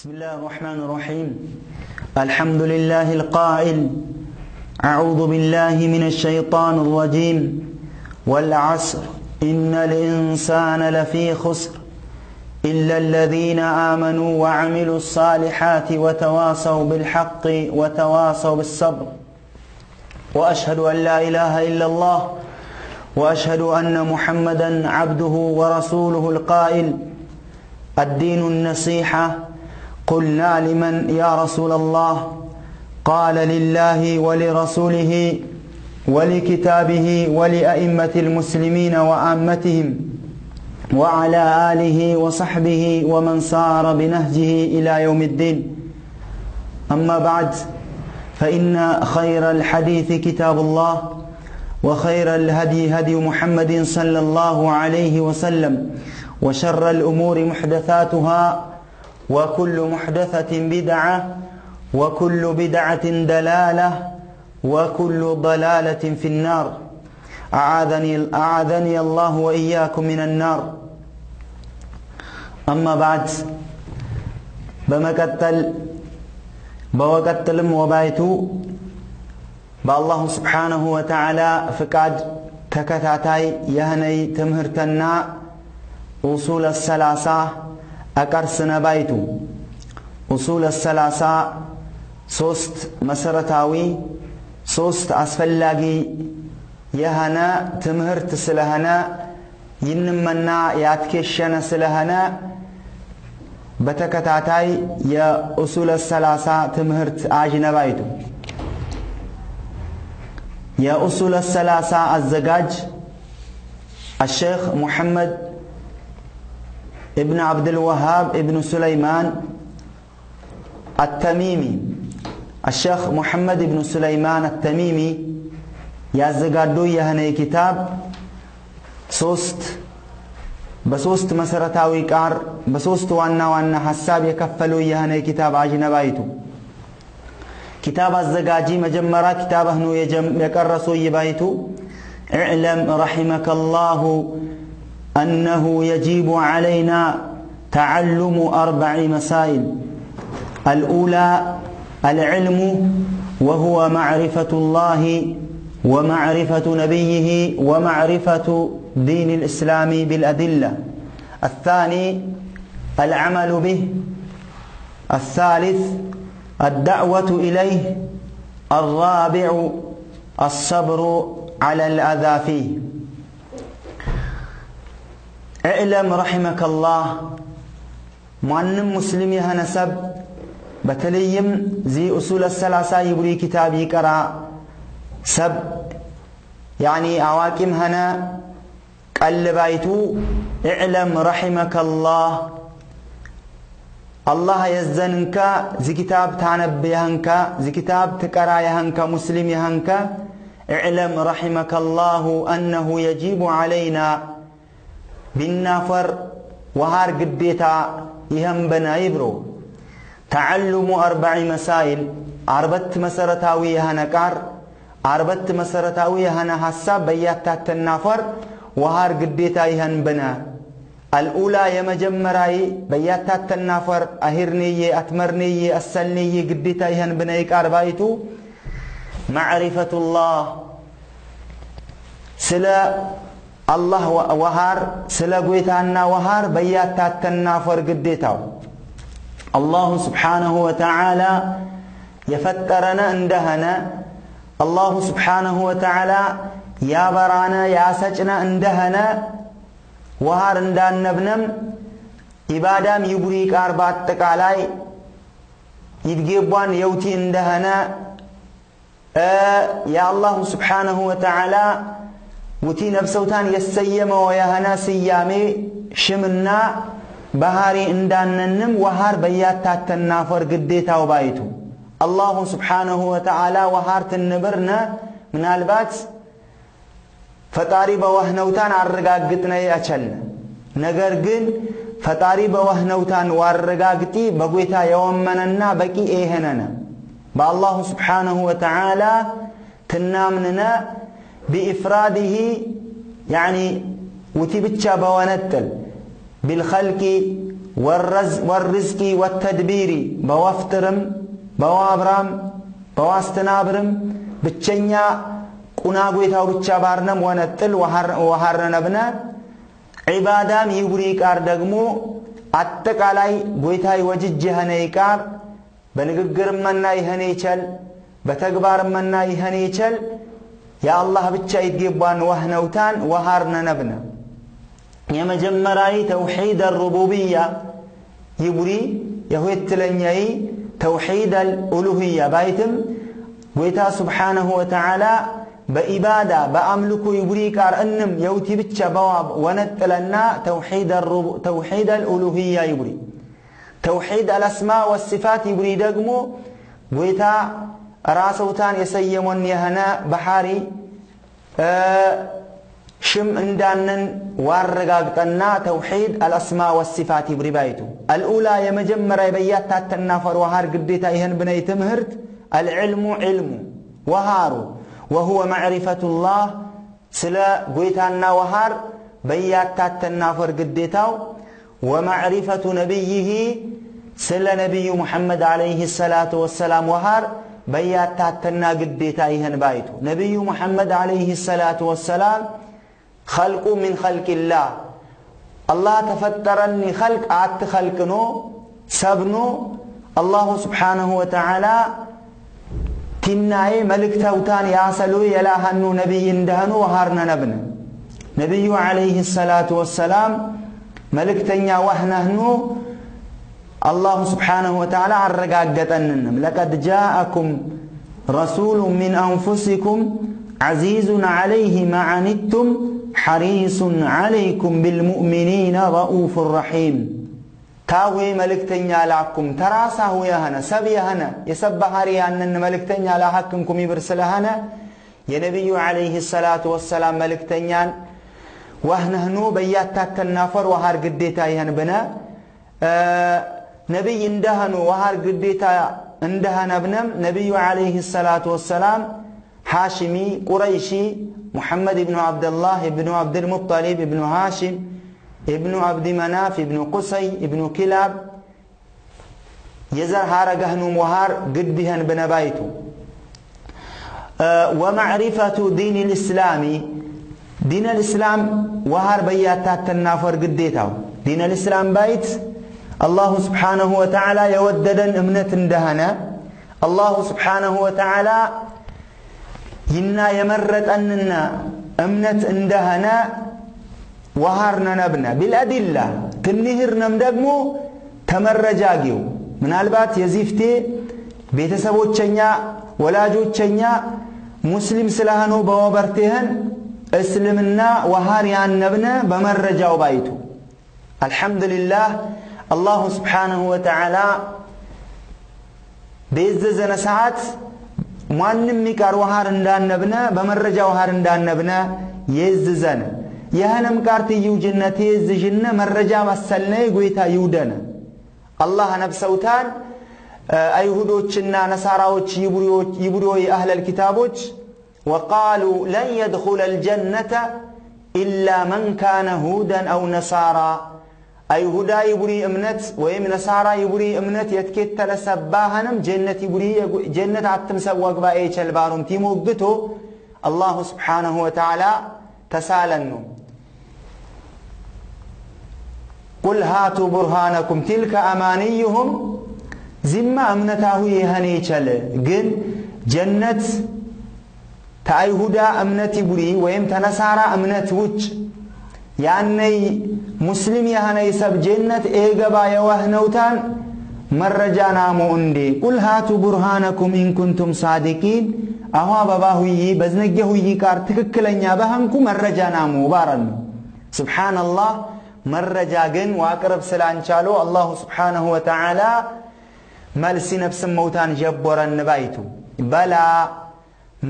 بسم الله الرحمن الرحيم. الحمد لله القائل: أعوذ بالله من الشيطان الرجيم، والعصر إن الإنسان لفي خسر إلا الذين آمنوا وعملوا الصالحات وتواصوا بالحق وتواصوا بالصبر. وأشهد أن لا إله إلا الله وأشهد أن محمدا عبده ورسوله القائل: الدين النصيحة. قلنا لمن يا رسول الله؟ قال: لله ولرسوله ولكتابه ولأئمة المسلمين وعامتهم وعلى آله وصحبه ومن سار بنهجه إلى يوم الدين. أما بعد، فإن خير الحديث كتاب الله، وخير الهدي هدي محمد صلى الله عليه وسلم، وشر الأمور محدثاتها، وكل محدثة بدعة، وكل بدعة دلالة، وكل ضلالة في النار. أعاذني الله وإياكم من النار. أما بعد، በመቀጠል በወቀጥልም ወባይቱ በአላሁ ስብሓነሁ ወተዓላ ፍቃድ ተከታታይ የህነይ ትምህርተና ኡሱል ሰላሳ አቀርስነ ባይቱ። ኡሱል ሰላሳ ሶስት መሰረታዊ ሶስት አስፈላጊ የሆነ ትምህርት ስለሆነ ይንመና ያትኬሸነ ስለሆነ በተከታታይ የኡሱል ሰላሳ ትምህርት አጅነባይቱ። የኡሱል ሰላሳ አዘጋጅ አሸይኽ ሙሐመድ ابن عبد الوهاب ابن سليمان التميمي، الشيخ محمد ابن سليمان التميمي ያዘጋጁ የሆነ ኪታብ ሶስት በሶስት መሰረታዊ ቃር በሶስት ዋና ዋና ሐሳብ የከፈሉ የሆነ ኪታብ አጅነባይቱ። ኪታብ አዘጋጂ መጀመሪያ ኪታብህኑ የቀረሱ ይባይቱ: اعلم رحمك الله أنه يجب علينا تعلم 4 مسائل. الأولى العلم، وهو معرفة الله ومعرفة نبيه ومعرفة دين الإسلام بالأدلة. الثاني العمل به. الثالث الدعوة إليه. الرابع الصبر على الأذى فيه. اعلم رحمك الله ማንም ሙስሊም የሆነ ሰብ በተለይም ዚ ኡሱል ሰላሳ ይብሪ ኪታብ ይቀራ ሰብ ያኒ አዋቂም ሆነ ቀልባይቱ اعلم رحمك الله አላህ የዘንንካ ዚ ኪታብ ታነብ ያህንካ ዚ ኪታብ ትቀራ ያህንካ ሙስሊም ያህንካ اعلم رحمك الله أنه يجب علينا ቢናፈር ወሃር ግዴታ ይህም በና ይብሮ ተዓልሙ 4 መሳኢል አርበት መሰረታዊ የሆነ ቃር አርበት መሰረታዊ የሆነ ሐሳብ በያታተናፈር ወሃር ግዴታ ይህን በና። አልኡላ የመጀመሪያይ በያታተናፈር አሂርንዬ አትመርንዬ አሰልንዬ ግዴታ ይህን በና ይቃር ባይቱ ማዕሪፈቱላህ ስለ አላህ ወሃር ስለ ጎይታና ወሃር በያታተናፈር ግዴታው አላሁ ስብሓነሁ ወተዓላ የፈጠረነ እንደሆነ አላሁ ስብሓነሁ ወተዓላ ያበራነ ያሰጭነ እንደሆነ ወሃር እንዳነብነም ኢባዳም ይቡሪ ቃር በአጠቃላይ ይድጌቧን የውቲ እንደሆነ የአላሁ ስብሓነሁ ወተዓላ ውቲ ነፍሰውታን የሰየመው የሆነ ስያሜ ሽምና ባህሪ እንዳነንም ወሃር በያታተናፈር ግዴታው ባይቱ አላሁ ስብሓነሁ ወተዓላ ወሃር ትንብርነ ምናልባት ፈጣሪ በዋህነውታን አረጋግጥነ ያቸልነ ነገር ግን ፈጣሪ በዋህነውታን ዋረጋግጢ በጌታ የወመነና በቂ ኤህነነ በአላሁ ስብሓነሁ ወተዓላ ትናምንነ بإفراده يعني وتي بتشا بونتل بالخلق ወርዝቂ ወተድቢሪ በወፍጥርም በዋብራም በዋስትናብርም ብቸኛ ቁና ጎይታው ብቻ ባርነም ወነጥል ወሃርነብነ ዒባዳም ይቡሪ ቃር ደግሞ አጠቃላይ ጎይታይ ወጅጅ የኸነ ይቃር በንግግር መና ይኸነ ይቸል በተግባር መና ይኸነ ይቸል የአላህ ብቻ ይገባን ወህነውታን ወሃርነነብነ የመጀመሪያዊ ተውሂድ አልሩቡብያ ይቡሪ የሁለተኛይ ተውሂድ አልኡሉሂያ ባይትም ጎይታ ሱብሓነሁ ወተዓላ በኢባዳ በአምልኮ ይቡሪ ቃር እንም የውቲ ብቻ በዋብ ወነጥለና ተውሂድ አልኡሉሂያ ይቡሪ ተውሂድ አልአስማ ወሲፋት ይቡሪ ደግሞ ጎይታ ራሰውታን የሰየሞን የሆነ ባህሪ ሽም እንዳነን ዋረጋግጠና ተውሂድ አልአስማ ወሲፋት ይብሪ ባይቱ አልኡላ የመጀመሪያ በያታተና ፈር ወሃር ግዴታ ይህን ብነይ ትምህርት አልዕልሙ ዕልሙ ወሃሩ ወሁወ ማዕሪፈቱላህ ስለ ጎይታና ወሃር በያታተና ፈር ግዴታው ወማዕሪፈቱ ነቢይህ ስለ ነቢዩ ሙሐመድ ዓለይሂ ሰላቱ ወሰላም ወሃር በያታተና ግዴታ ይህን ባይቱ ነቢዩ ሙሐመድ ዓለይሂ ሰላቱ ወሰላም خلق من خلق الله الله تفترني خلق آت خلقنو سبنو الله سبحانه وتعالى تناي ملك توتان ياسلو يلاهنو نبي اندهنو وهارنا نبن نبي عليه الصلاة والسلام ملك تنيا وهنهنو الله سبحانه وتعالى عرقاقتننم لقد جاءكم رسول من أنفسكم عزيز عليه ما عنتم حريص عليكم بالمؤمنين رؤوف رحيم تاوي ملكتنيا لاكم تراسه يهنا سب يهنا يسب هاري أن ملكتنيا لا حكمكم يبرسلهنا يا نبي عليه الصلاة والسلام ملكتنيا وهنهنو بياتات النافر وهار قديتا يهن بنا نبي اندهنو وهار قديتا اندهن ابنم نبي عليه الصلاة والسلام هاشمي قريشي محمد بن عبد الله بن عبد المطلب بن هاشم ابن عبد مناف ابن قصي ابن كلاب يزر هارجهن وهار قدهن بنبايته ومعرفة دين الإسلام دين الإسلام وهار بياتات النافر قديته دين الإسلام بايت الله سبحانه وتعالى يوددن امنة دهنا الله سبحانه وتعالى ይና የመረጠንና እምነት እንደሆነ ወሃርነ ነብነ ቢልአዲላ ትንህርነም ደግሞ ተመረጃጊው ምናልባት የዚፍቴ ቤተሰቦቸኛ ወላጆቸኛ ሙስሊም ስለሆኑ በወበርቴህን እስልምና ወሃር ያነብነ በመረጃው ባይቱ አልሐምዱሊላህ አላሁ ስብሓንሁ ወተዓላ በየዘዘነ ሰዓት ማንም ይቃር ወሃር እንዳነብነ በመረጃ ወሃር እንዳነብነ የዝዘነ የህንም ቃር ትይው ጅነት የዝጅነ መረጃ መሰልነ ጎይታ ይውደነ አላህ ነብሰውታን አይሁዶችና ነሳራዎች ይቡሪዎች አህለል ኪታቦች وقالوا لن يدخل الجنة إلا من كان هودا أو نصارى አይሁዳ ይቡሪ እምነት ወይም ነሳራ ይቡሪ እምነት የትኬተለ ሰባህንም ጀነት ይቡሪ ጀነት አትምሰብ ወግባኤ ቸልባሩም ቲሞግቶ አላሁ ስብሓነሁ ወተዓላ ተሳለኑ ቁል ሃቱ ቡርሃነኩም ቲልከ አማንይሁም ዚማ እምነታሁ ይህን ይቸል ግን ጀነት ተአይሁዳ እምነት ይቡሪ ወይም ተነሳራ እምነት ውጭ ያነይ ሙስሊም የሆነ ሰብ ጀነት ኤገባ የወህነውታን መረጃ ናሙ እንዴ ቁል ሃቱ ቡርሃነኩም ኢንኩንቱም ሳዲቂን አኋ በባ ሁይ በዝነጌ ሁይ ቃር ትክክለኛ በህንኩ መረጃ ናሙ ባረኑ ስብሓንላህ መረጃ ግን ዋቅርብ ስላንቻሎ አላሁ ስብሓንሁ ወተዓላ መልሲ ነፍስን መውታን ጀቦረን ባይቱ በላ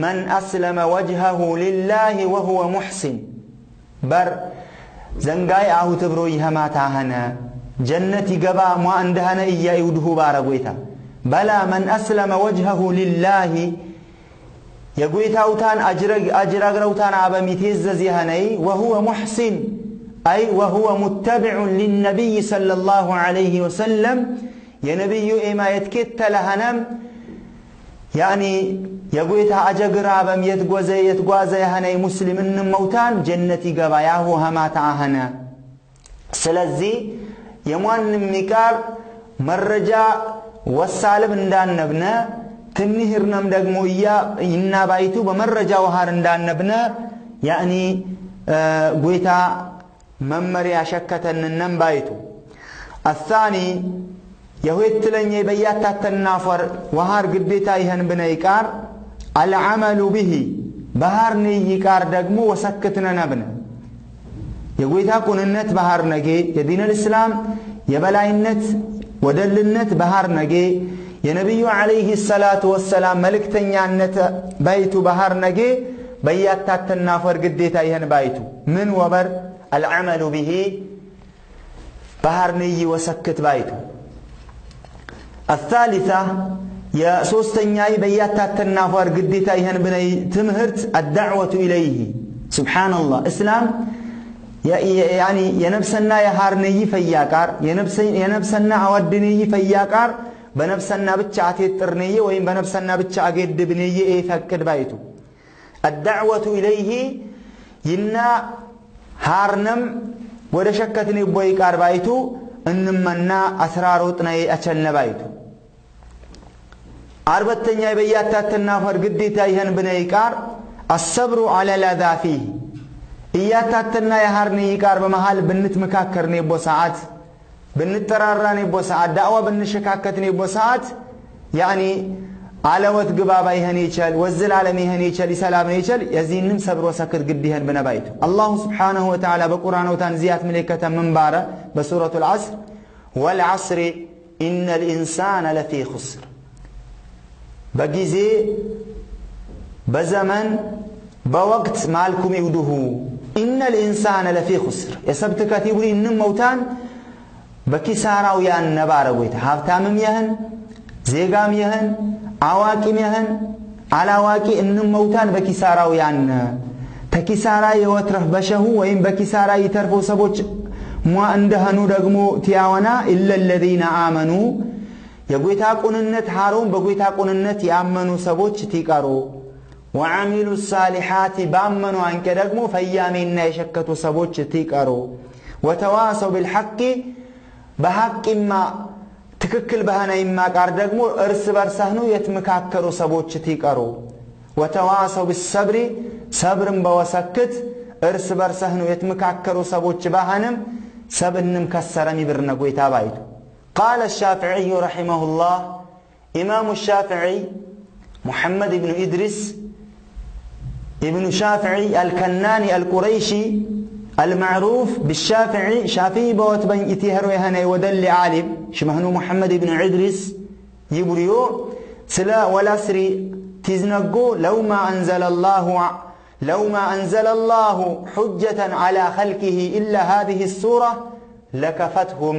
መን አስለመ ወጅሀሁ ሊላህ ወሁወ ሙሕሲን በር ዘንጋይ አሁ ትብሮ ይኸማታህነ ጀነት ይገባ ሟ እንደሆነ እያ ይውድሁ ባረ ጎይታ በላ መን አስለመ ወጅሀሁ ሊላሂ የጎይታውታን አጅራግረውታን አበሚት የዘዝ የኸነይ ወሁወ ሙሕሲን أي وهو متبع للنبي صلى الله عليه وسلم የነቢዩ ኤማ የትኬተለህነም يعني የጎይታ አጀግራበም የትጎዘ የትጓዘ የኸነይ ሙስሊም እንመውታን ጀነት ይገባ ያሁ ሀማታ አኸነ። ስለዚህ የሟንም ሚቃር መረጃ ወሳልብ እንዳነብነ ትንህርነም ደግሞ እያ ይናባይቱ በመረጃ ውሃር እንዳነብነ يعني ጎይታ መመሪያ ሸከተንነም ባይቱ። الثاني የሁለተኛ በያታተናፈር ወሃር ግዴታ ይህን ብነ ይቃር العمل به ባህር ንይ ቃር ደግሞ ወሰክትነ ነብነ የጎይታ ቁንነት ባህር ነጌ የዲን الاسلام የበላይነት ወደልነት ባህር ነጌ የነቢዩ عليه الصلاة والسلام መልእክተኛነት ባይቱ ባህር ነጌ በያታተናፈር ግዴታ ይህን ባይቱ ምን ወበር العمل به ባህር ንይ ወሰክት ባይቱ። الثالثة የሶስተኛይ በያታተናፈር ግዴታ ይህን ብነይ ትምህርት الدعوة إليه። سبحان الله እስላም يعني የነፍሰና የሃርንይ ፈያቃር የነፍሰና አወድንይ ፈያቃር በነፍሰና ብቻ አቴጥርንይ ወይም በነፍሰና ብቻ አገድብንይ ፈቅድ ባይቱ الدعوة إليه ይና ሃርነም ወደ ሸከትኔ ቦይ ቃር ባይቱ እንመና አስራሮጥነይ አቸልነ ባይቱ። አርበተኛ በያታተናፈር ግዴታ ይህን ብነይ ቃር الصبر على الأذى فيه እያታተና የሃርኒ ቃር በመሃል ብንትመካከርኔ ቦ ሰዓት ብንጠራራኔ ቦ ሰዓት ዳዕዋ ብንሸካከትኔ ቦ ሰዓት يعني አለወት ግባባ ይህን ይቸል ወዝላለም ይህን ይቸል ይሰላም ይቸል የዚህንም ሰብሮ ሰክት ግድ ይህን ብነባይቱ الله سبحانه وتعالى በቁርአን ወታን ዚያት ምልከተ ምንባረ በሱረቱ العصر والعصر إن الإنسان لفي خسر በጊዜ በዘመን በወቅት ማልኩም ይውድሁ إن الإنسان لفي خسر የሰብት ከቲቡሪ እንም መውታን በኪሳራው ያነባረ ጎይታ ሀብታምም ይህን ዜጋም ይህን አዋቂም ይህን አላዋቂ እንም መውታን በኪሳራው ያነ ተኪሳራ የወትረፍ በሸሁ ወይም በኪሳራ ይተርፉ ሰዎች ሟ እንደህኑ ደግሞ ቲያወና إلا الذين آمنوا የጎይታ ቁንነት ሃሮን በጎይታ ቁንነት ያመኑ ሰዎች ቲቀሩ وعملوا الصالحات ባመኑ አንቄ ደግሞ ፈያሜና የሸከቱ ሰዎች ቲቀሩ وتواصوا بالحق በሐቂማ ትክክል በህነይማ ቃር ደግሞ እርስ በርሰህኑ የትመካከሩ ሰዎች ቲቀሩ وتواصوا بالصبر ሰብርን በወሰክት እርስ በርሰህኑ የትመካከሩ ሰዎች ባህንም ሰብንም ከሰረም ይብርነ ጎይታ ባይቱ። قال الشافعي رحمه الله إمام الشافعي محمد بن إدريس ابن شافعي الكناني القريشي المعروف بالشافعي شافعي بوت بن إتيهر يهني ودل عالم شمهنو محمد بن إدريس يبريو سلا ولا سري تزنقو لو ما أنزل الله حجة على خلقه إلا هذه السورة لكفتهم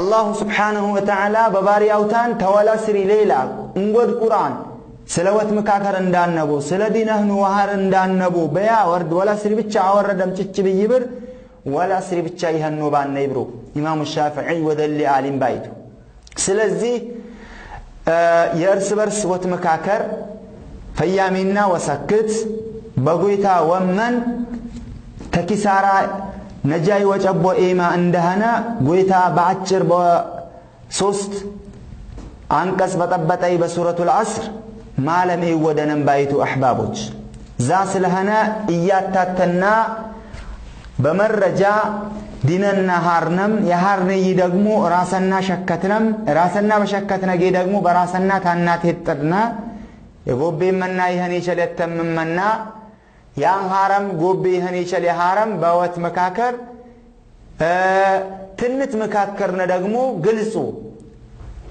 الله سبحانه وتعالى ببارياوتان تولا سري ليلة እንጎድ ቁርአን ስለወት መካከር እንዳነቡ ስለ ዲነህኑ ወሃር እንዳነቡ በያ ወርድ ወላ ስሪ ብቻ አወረደም ጭጭ ብይብር ወላ ስሪ ብቻ ይህኑ ባነ ይብሩ ኢማሙ ሻፊዒ ወደሊ ዓሊም ባይቱ። ስለዚህ የእርስ በርስ ወት መካከር ፈያሚና ወሰክት በጎይታ ወመን ተኪሳራ ነጃይ ወጨቦ ኤማ እንደሆነ ጎይታ በአጭር በሶስት አንቀጽ በጠበጠይ በሱረቱ ልዐስር ማለም ይወደነን ባይቱ አሕባቦች ዛ ስለሆነ እያታተና በመረጃ ዲነና ሃርነም የሃርነይ ደግሞ ራሰና ሸከትነም ራሰና በሸከትነጌ ደግሞ በራሰና ታናት የጥርነ የጎቤ መና ይህን ይቸል የተምመና ያን ሃረም ጎቤ ይህን ይቸል የሃረም በወት መካከር ትንት መካከርነ ደግሞ ግልጹ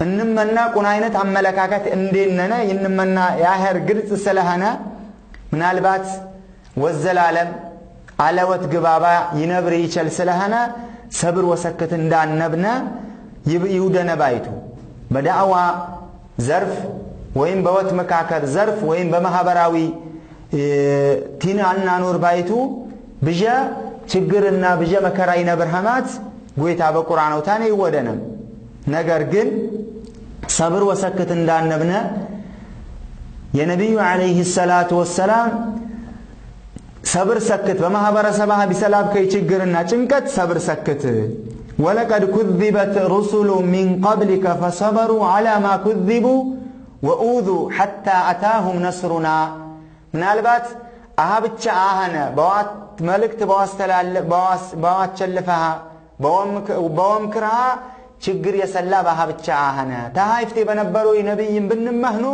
እንመና ቁን አይነት አመለካከት እንዴነነ ይንመና ያህር ግልጽ ስለሆነ ምናልባት ወዘላለም አለወት ግባባ ይነብር ይቸል ስለሆነ ሰብር ወሰክት እንዳነብነ ይውደነ ባይቱ በዳዕዋ ዘርፍ ወይም በወት መካከር ዘርፍ ወይም በማህበራዊ ቲና አናኖር ባይቱ ብዣ ችግርና ብዠ መከራ ይነብር ሀማት ጎይታ በቁርአን አውታነ ይወደንም። ነገር ግን ሰብር ወሰክት እንዳነብነ የነቢዩ ዓለይሂ ሰላቱ ወሰላም ሰብር ሰክት በማህበረሰባህ ቢሰላብከይ ችግርና ጭንቀት ሰብር ሰክት። ወለቀድ ኩዚበት ሩሱሉ ሚን ቀብሊከ ፈሰበሩ ዐላ ማ ኩዚቡ ወኡዙ ሐታ አታሁም ነስሩና። ምናልባት አሃ ብቻ አሃነ መልእክት በዋቸልፈሃ በወምክርሃ ችግር የሰላ ባሃ ብቻ አሃነ ተሃይፍቴ በነበሩ ነቢይም ብንመህኑ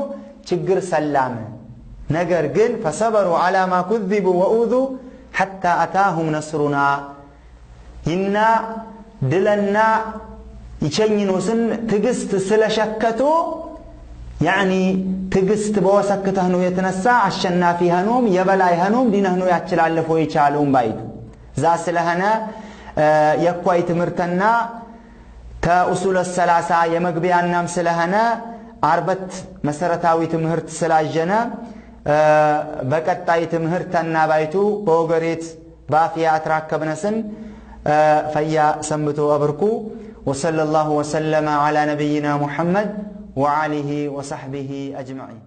ችግር ሰላም። ነገር ግን ፈሰበሩ ዐላ ማ ኩዚቡ ወኡዙ ሐታ አታሁም ነስሩና ይና ድለና ይቸኝኖስን ትግስት ስለሸከቱ፣ ያዕኒ ትግስት በወሰክተህኑ የተነሳ አሸናፊ ሀኖም የበላይ ሀኖም ዲነህኑ ያችላልፎ ይቻሉም ባይቱ ዛ ስለሆነ የኳይ ትምህርተና ተኡሱለ ሰላሳ የመግቢያናም ስለሆነ አርበት መሰረታዊ ትምህርት ስላጀነ በቀጣይ ትምህርተና ባይቱ በወገሬት ባፍያ አትራከብነስን ፈያ ሰንብቶ አብርኩ። ወሰለ ላሁ ወሰለመ ዐላ ነቢይና ሙሐመድ ወዓሊሂ ወሰሕቢሂ አጅመዒን።